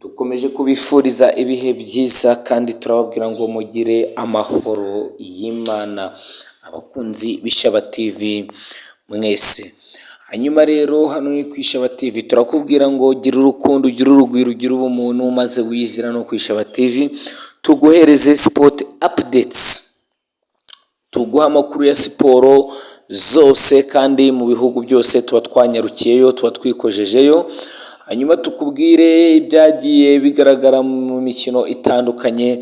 Dukomeje kubifuriza ibihe byiza kandi turababwira ngo mugire amahoro y'Imana, abakunzi b'Ishaba TV mwese. Hanyuma rero hano ni ku Ishaba TV, turakubwira ngo gira urukundo, ugire urugwiro, ugire ubumuntu, maze wizira no ku Ishaba TV tuguhereze sport updates, tuguha amakuru ya siporo zose kandi mu bihugu byose tuba twanyarukiyeyo, tuba twikojejeyo. Hanyuma tukubwire ibyagiye bigaragara mu mikino itandukanye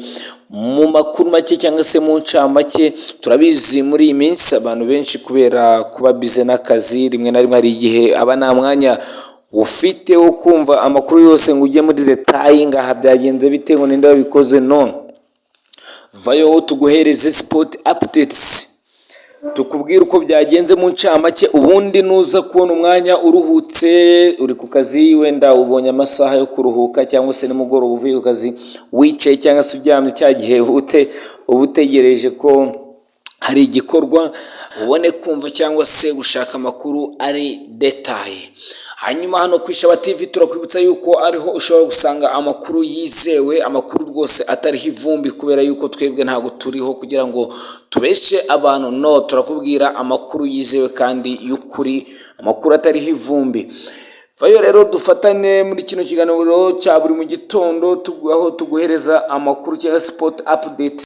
mu makuru make cyangwa se mu ncamake. Turabizi, muri iyi minsi abantu benshi kubera kuba busy n'akazi, rimwe na rimwe hari igihe aba nta mwanya ufite wo kumva amakuru yose ngo ujye muri détails, ngo aha byagenze bite, ngo ninde wabikoze. None vayo tuguhereze sport updates, tukubwire uko byagenze mu ncamake. Ubundi nuza kubona umwanya uruhutse, uri ku kazi, wenda ubonye amasaha yo kuruhuka, cyangwa se nimugoroba uvuye ku kazi wicaye cyangwa se uryamye, cya gihe ute uba utegereje ko hari igikorwa, ubone kumva cyangwa se gushaka amakuru ari détaillé. Hanyuma hano ku Ishaba TV turakwibutsa yuko ariho ushobora gusanga amakuru yizewe, amakuru rwose atariho ivumbi, kubera yuko twebwe ntabwo turiho kugira ngo tubeshe abantu. No turakubwira amakuru yizewe kandi y'ukuri, amakuru atariho ivumbi. Vayo rero dufatane muri kino kiganiro cya buri mu gitondo, aho tuguhereza amakuru cyangwa sport update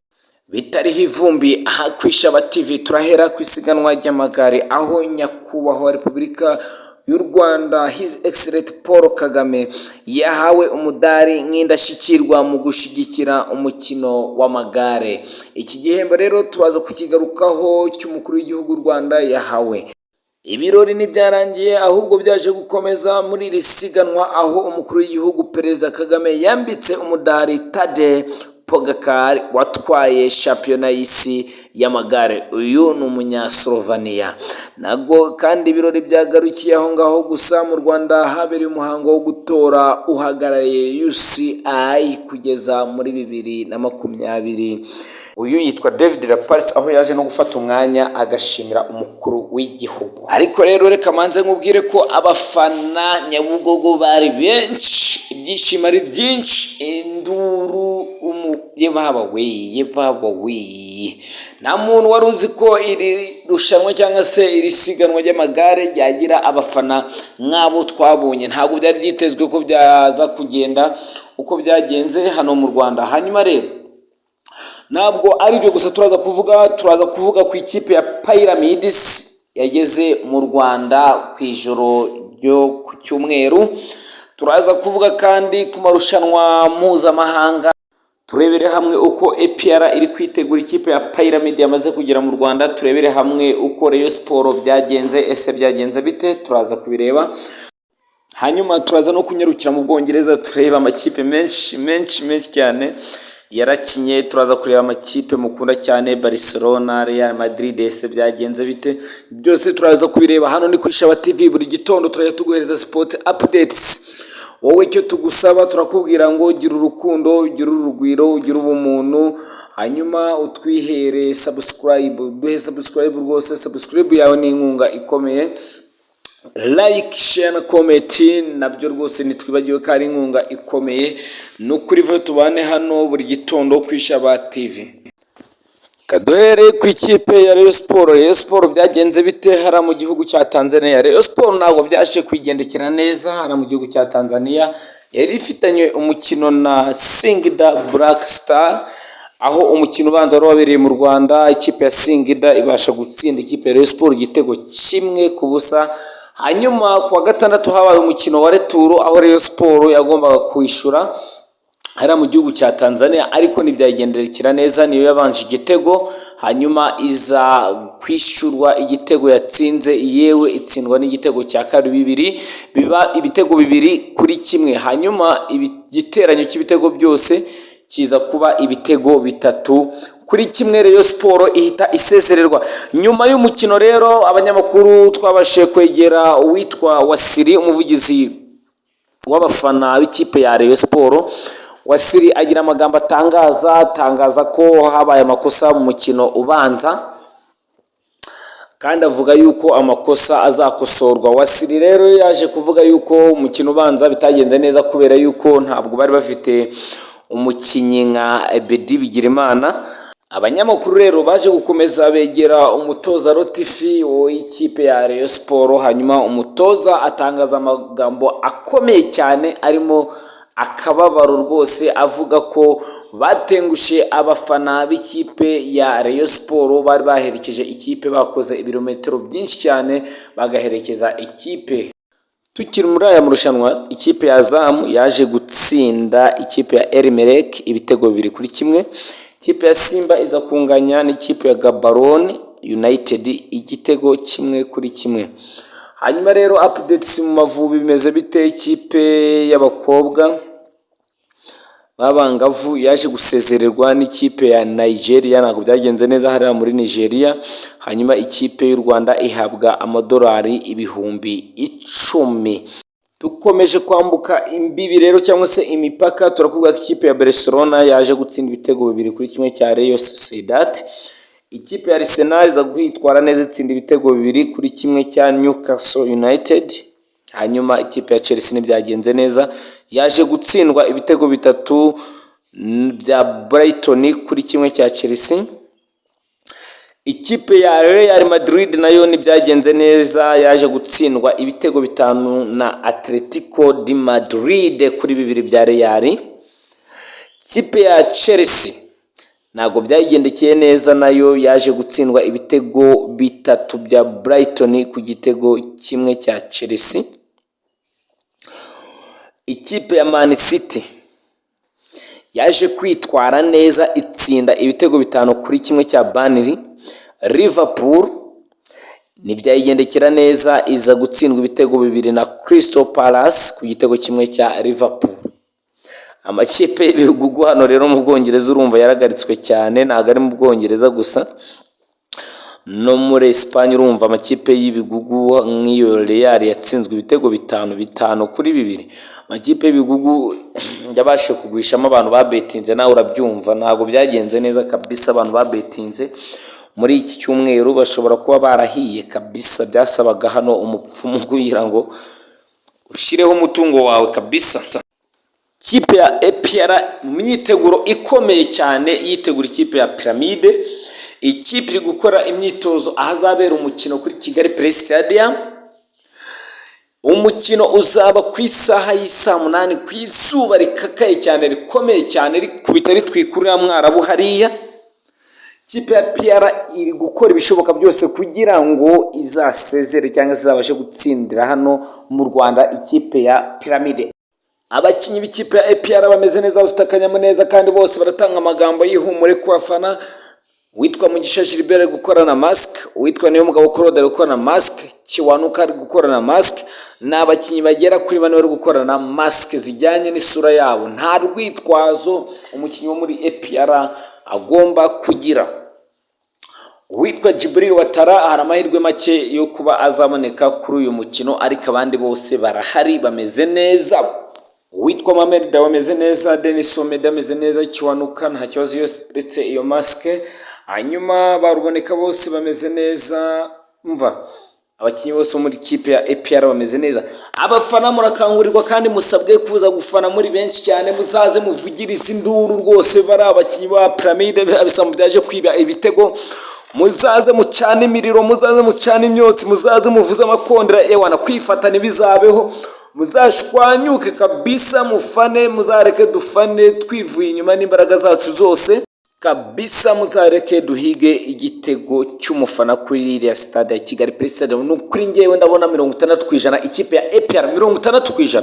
bitariho ivumbi aha ku Ishaba TV. Turahera ku isiganwa ry'amagare, aho Nyakubahwa wa Repubulika y'u Rwanda, His Excellency Paul Kagame, yahawe umudari nk'indashyikirwa mu gushyigikira umukino w'amagare. Iki gihembo rero turaza kukigarukaho cy'umukuru w'igihugu w'u Rwanda yahawe. Ibirori ntibyarangiye, ahubwo byaje gukomeza muri iri siganwa, aho umukuru w'igihugu Perezida Kagame yambitse umudari Tadej Pogacar watwaye shampiyona y'isi y'amagare. Uyu ni Umunyasloveniya. Ntabwo kandi ibirori byagarukiye aho ngaho gusa. Mu Rwanda habereye umuhango wo gutora uhagarariye UCI kugeza muri 2020. Uyu yitwa David Lappartient, aho yaje no gufata umwanya agashimira umukuru w'igihugu. Ariko rero reka manze nkubwire ko abafana Nyabugogo bari benshi, ibyishimo ari byinshi, induru ye baba we, ye baba we! Nta muntu wari uzi ko iri rushanwa cyangwa se iri siganwa ry'amagare ryagira abafana nk'abo twabonye. Ntabwo byari byitezwe ko byaza kugenda uko byagenze hano mu Rwanda. Hanyuma rero ntabwo ari ibyo gusa turaza kuvuga, turaza kuvuga ku ikipe ya Pyramids yageze mu Rwanda ku ijoro ryo ku cyumweru. Turaza kuvuga kandi ku marushanwa mpuzamahanga, turebere hamwe uko APR iri kwitegura ikipe ya Pyramid yamaze kugera mu Rwanda, turebere hamwe uko Rayon Sport byagenze. Ese byagenze bite? Turaza kubireba. Hanyuma turaza no kunyarukira mu Bwongereza, tureba amakipe menshi menshi menshi cyane yarakinye. Turaza kureba amakipe mukunda cyane, Barcelona, Real Madrid. Ese byagenze bite? Byose turaza kubireba. Hano ni ku Ishaba TV, buri gitondo turajya tuguhereza sport updates. Wowe icyo tugusaba, turakubwira ngo gira urukundo, ugire urugwiro, ugire ubumuntu, hanyuma utwihere subscribe, duhe subscribe rwose. Subscribe yawe ni inkunga ikomeye. Like, share na comment nabyo rwose ntitwibagiwe ko ari inkunga ikomeye. Ni ukuri vuba tubane hano buri gitondo ku Ishaba TV. Kaduhere ku ikipe ya Rayon Sport. Rayon Sport byagenze bite hariya mu gihugu cya Tanzania? Rayon Sport ntabwo byaje kwigendekera neza hariya mu gihugu cya Tanzania. Yari ifitanye umukino na Singida Black Star, aho umukino ubanza wari wabereye mu Rwanda, ikipe ya Singida ibasha gutsinda ikipe ya Rayon Sport igitego 1-0. Hanyuma ku wa gatandatu habaye umukino wa retour, aho Rayon Sport yagombaga kwishyura hariya mu gihugu cya Tanzania, ariko ntibyayigendekera neza. Niyo yabanje igitego, hanyuma iza kwishyurwa igitego yatsinze, yewe itsindwa n'igitego cya kabiri, bibiri biba ibitego 2-1. Hanyuma igiteranyo cy'ibitego byose kiza kuba ibitego 3-1, Rayon Sport ihita isezererwa. Nyuma y'umukino rero abanyamakuru twabashije kwegera uwitwa Wasiri, umuvugizi w'abafana b'ikipe ya Rayon Sport. Wasiri agira amagambo atangaza, atangaza ko habaye amakosa mu mukino ubanza, kandi ko Kandi avuga yuko amakosa azakosorwa. Wasili rero yaje kuvuga yuko umukino ubanza bitagenze neza kubera yuko ntabwo bari bafite umukinnyi nka Ebedi Bigirimana. Abanyamakuru rero baje gukomeza begera umutoza Lotfi w'ikipe ya Rayon Sport, hanyuma umutoza atangaza amagambo akomeye cyane arimo akababaro rwose, avuga ko batengushe abafana b'ikipe ya Rayon Sport bari baherekeje ikipe, bakoze ibirometero byinshi cyane bagaherekeza ikipe. Tukiri muri aya marushanwa, ikipe ya Azam yaje gutsinda ikipe ya Al Merreikh ibitego 2-1. Ikipe ya Simba iza kunganya n'ikipe ya Gaborone United igitego 1-1. Hanyuma rero, updates mu Mavubi bimeze bite? Ikipe y'abakobwa b'abangavu yaje gusezererwa n'ikipe ya Nigeria, ntabwo byagenze neza hariya muri Nigeria. Hanyuma ikipe y'u Rwanda ihabwa amadolari 10,000. Dukomeje kwambuka imbibi rero cyangwa se imipaka, turakubwira ko ikipe ya Barcelona yaje gutsinda ibitego 2-1 cya Real Sociedad. Ikipe ya Arsenal iza kwitwara neza, itsinda ibitego 2-1 cya Newcastle United. Hanyuma ikipe ya Chelsea ntibyagenze neza, yaje gutsindwa ibitego bitatu bya Brighton kuri kimwe cya Chelsea. Ikipe ya Real Madrid nayo ntibyagenze neza, yaje gutsindwa ibitego 5 na Atletico de Madrid kuri 2 bya Real. Ikipe ya Chelsea ntabwo byayigendekeye neza, nayo yaje gutsindwa ibitego bitatu bya Brighton ku gitego kimwe cya Chelsea. Ikipe ya Man City yaje kwitwara neza, itsinda ibitego 5-1 cya Burnley. Liverpool ntibyayigendekera neza, iza gutsindwa ibitego 2 na Crystal Palace ku gitego kimwe cya Liverpool. Amakipe y'ibihugu hano rero mu Bwongereza urumva yaragaritswe cyane, ntabwo ari mu Bwongereza gusa, no muri Esipanye. Urumva amakipe y'ibigugu nk'iyo Real yatsinzwe ibitego 5, 5-2. Amakipe y'ibigugu yabashije kugwishamo abantu babetinze, nawe urabyumva, ntabwo byagenze neza kabisa. Abantu babetinze muri iki cyumweru bashobora kuba barahiye kabisa. Byasabaga hano umupfumu kugira ngo ushyireho umutungo wawe kabisa. Ikipe ya APR mu myiteguro ikomeye cyane, yitegura ikipe ya Pyramide. Ikipe iri gukora imyitozo ahazabera umukino kuri Kigali Pelé Stadium. Umukino uzaba ku isaha y'isaa 8, ku izuba rikakaye cyane, rikomeye cyane, rikubita ritwika uriya mwarabu hariya. Ikipe ya APR iri gukora ibishoboka byose kugira ngo izasezere cyangwa se izabashe gutsindira hano mu Rwanda ikipe ya Pyramide. Abakinnyi b'ikipe ya APR bameze neza, bafite akanyamuneza, kandi bose baratanga amagambo y'ihumure ku bafana. Uwitwa Mugisha Gilbert ari gukorana masike, uwitwa Niyomugabo Claude ari gukorana masike, Kiwanuka ari gukorana masike. Ni abakinnyi bagera kuri bane bari gukorana masike zijyanye n'isura yabo. Nta rwitwazo umukinnyi wo muri APR agomba kugira. Uwitwa Djibril Ouattara hari amahirwe make yo kuba azaboneka kuri uyu mukino, ariko abandi bose barahari, bameze neza. Uwitwa Mohamed Dawe ameze neza, Denis Omedi ameze neza, Kiwanuka nta kibazo uretse iyo masike. Hanyuma baruboneka bose bameze neza. Mva, abakinnyi bose bo muri kipe ya APR bameze neza. Abafana murakangurirwa kandi musabwe kuza gufana muri benshi cyane. Muzaze muvugirize induru rwose bari abakinnyi ba Pyramide bisambo byaje kwiba ibitego. Muzaze mucane imiriro, muzaze mucane imyotsi, muzaze muvuze amakondera. Ewana, kwifata ntibizabeho, muzashwanyuke kabisa, mufane. Muzareke dufane twivuye inyuma n'imbaraga zacu zose kabisa. Muzareke duhige igitego cy'umufana kuri iriya stade ya Kigali Pelé Stadium. Ni ukuri ngewe ndabona 60% ikipe ya APR, 60%,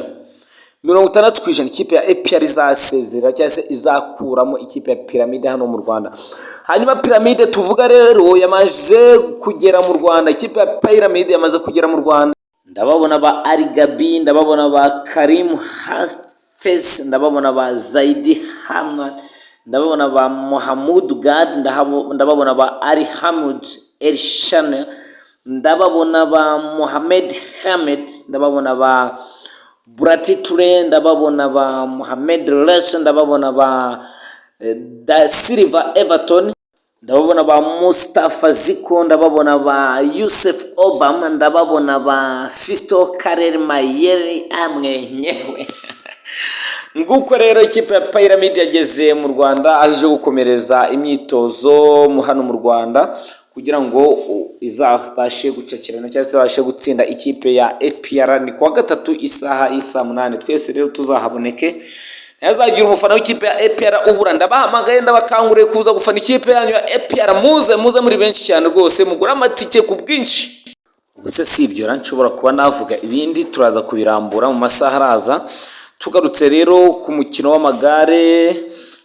60% ikipe ya APR izasezera cyangwa se izakuramo ikipe ya Pyramide hano mu Rwanda. Hanyuma Pyramide tuvuga rero yamaze kugera mu Rwanda. Ikipe ya Pyramide yamaze kugera mu Rwanda. Ndababona ba Arigabi, ndababona ba Karim Hafez, ndababona ba Zaidi Hamad, ndababona ba Mohamud Gad, ndababona ba Ali Hamud Elshane, ndababona ba Mohamed Hamed, ndababona ba Burati Ture, ndababona ba Mohamed Resa, ndababona ba Da Silva Everton. Ndababona ba Mustafa Ziko, ndababona ba Yusef Obama, ndababona ba Fisto Karel Mayeri amwenyewe. Nguko rero ikipe ya Pyramid yageze mu Rwanda, aho ije gukomereza imyitozo hano mu Rwanda kugira ngo izabashe gucakirana cyangwa se ibashe gutsinda ikipe ya APR. Ni kuwa gatatu, isaha y'isaa 8. Twese rero tuzahaboneke, ntihazagira umufana w'ikipe ya APR ubura. Ndabahamagaye, ndabakanguriye kuza gufana ikipe yanyu ya APR. Muze, muze muri benshi cyane rwose, mugure amatike ku bwinshi. Ubuse si ibyo, nshobora kuba navuga ibindi, turaza kubirambura mu masaha araza. Tugarutse rero ku mukino w'amagare,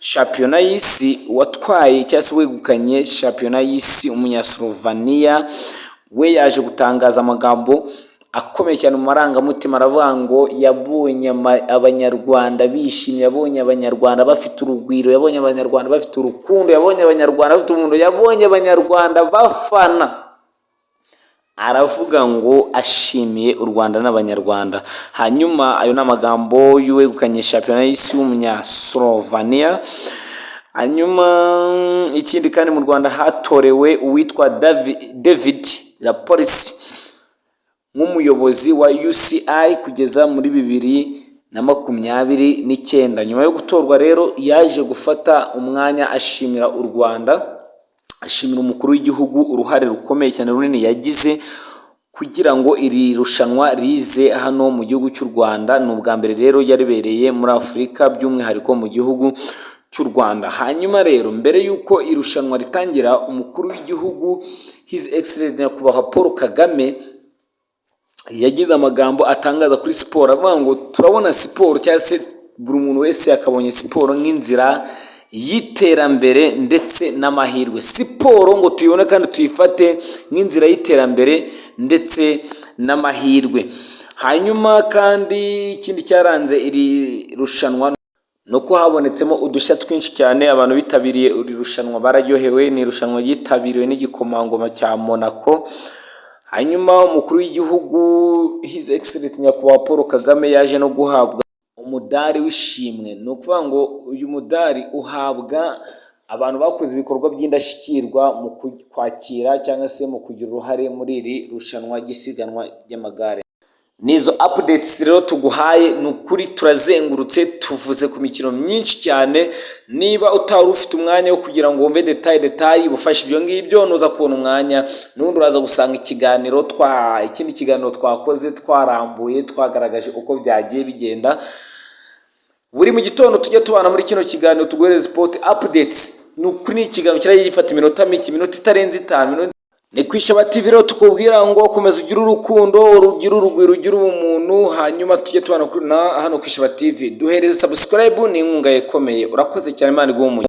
shampiyona y'isi, watwaye cyangwa se wegukanye shampiyona y'isi, Umunyaslovenia, we yaje gutangaza amagambo akomeye cyane mu marangamutima. Aravuga ngo yabonye Abanyarwanda bishimye, yabonye Abanyarwanda bafite urugwiro, yabonye Abanyarwanda bafite urukundo, yabonye Abanyarwanda bafite umuntu, yabonye Abanyarwanda bafana. Aravuga ngo ashimiye u Rwanda n'Abanyarwanda. Hanyuma ayo ni amagambo y'uwegukanye shampiyona y'isi w'Umunyaslovenia. Hanyuma ikindi kandi, mu Rwanda hatorewe uwitwa David Lapolisi nk'umuyobozi wa UCI kugeza muri 2029. Nyuma yo gutorwa rero, yaje gufata umwanya ashimira u Rwanda, ashimira umukuru w'igihugu uruhare rukomeye cyane runini yagize kugira ngo iri rushanwa rize hano mu gihugu cy'u Rwanda. Ni ubwa mbere rero yaribereye muri Afurika, by'umwihariko mu gihugu cy'u Rwanda. Hanyuma rero, mbere y'uko irushanwa ritangira, umukuru w'igihugu, His Excellency Nyakubahwa Paul Kagame, yagize amagambo atangaza kuri siporo, avuga ngo turabona siporo, cyangwa se buri muntu wese yakabonye siporo nk'inzira y'iterambere ndetse n'amahirwe. Siporo ngo tuyibone kandi tuyifate nk'inzira y'iterambere ndetse n'amahirwe. Hanyuma kandi ikindi cyaranze iri rushanwa ni uko habonetsemo udushya twinshi cyane. Abantu bitabiriye iri rushanwa bararyohewe. Ni irushanwa ryitabiriwe n'igikomangoma cya Monaco. Hanyuma umukuru w'igihugu, His Excellency Nyakubahwa Paul Kagame, yaje no guhabwa umudari w'ishimwe. Ni ukuvuga ngo uyu mudari uhabwa abantu bakoze ibikorwa by'indashyikirwa mu kwakira cyangwa se mu kugira uruhare muri iri rushanwa ry'isiganwa ry'amagare. Nizo updates rero tuguhaye. Ni ukuri turazengurutse, tuvuze ku mikino myinshi cyane. Niba utari ufite umwanya wo kugira ngo wumve détail détail, ubufashe ibyo ngibyo, nuza kubona umwanya n'ubundi uraza gusanga ikiganiro twa ikindi kiganiro twakoze, twarambuye, twagaragaje uko byagiye bigenda. Buri mu gitondo tujya tubana muri kino kiganiro, tuguhereza sport updates. Ni ukuri ni ikiganiro kirajya gifata iminota mike, iminota itarenze 5. Ni ku Ishaba TV rero tukubwira ngo komeza ugire urukundo, ugire urugwiro, ugire ubumuntu. Hanyuma tujye tubana hano ku Ishaba TV. Duhereze subscribe, ni inkunga ikomeye. Urakoze cyane, Imana iguhe umugisha.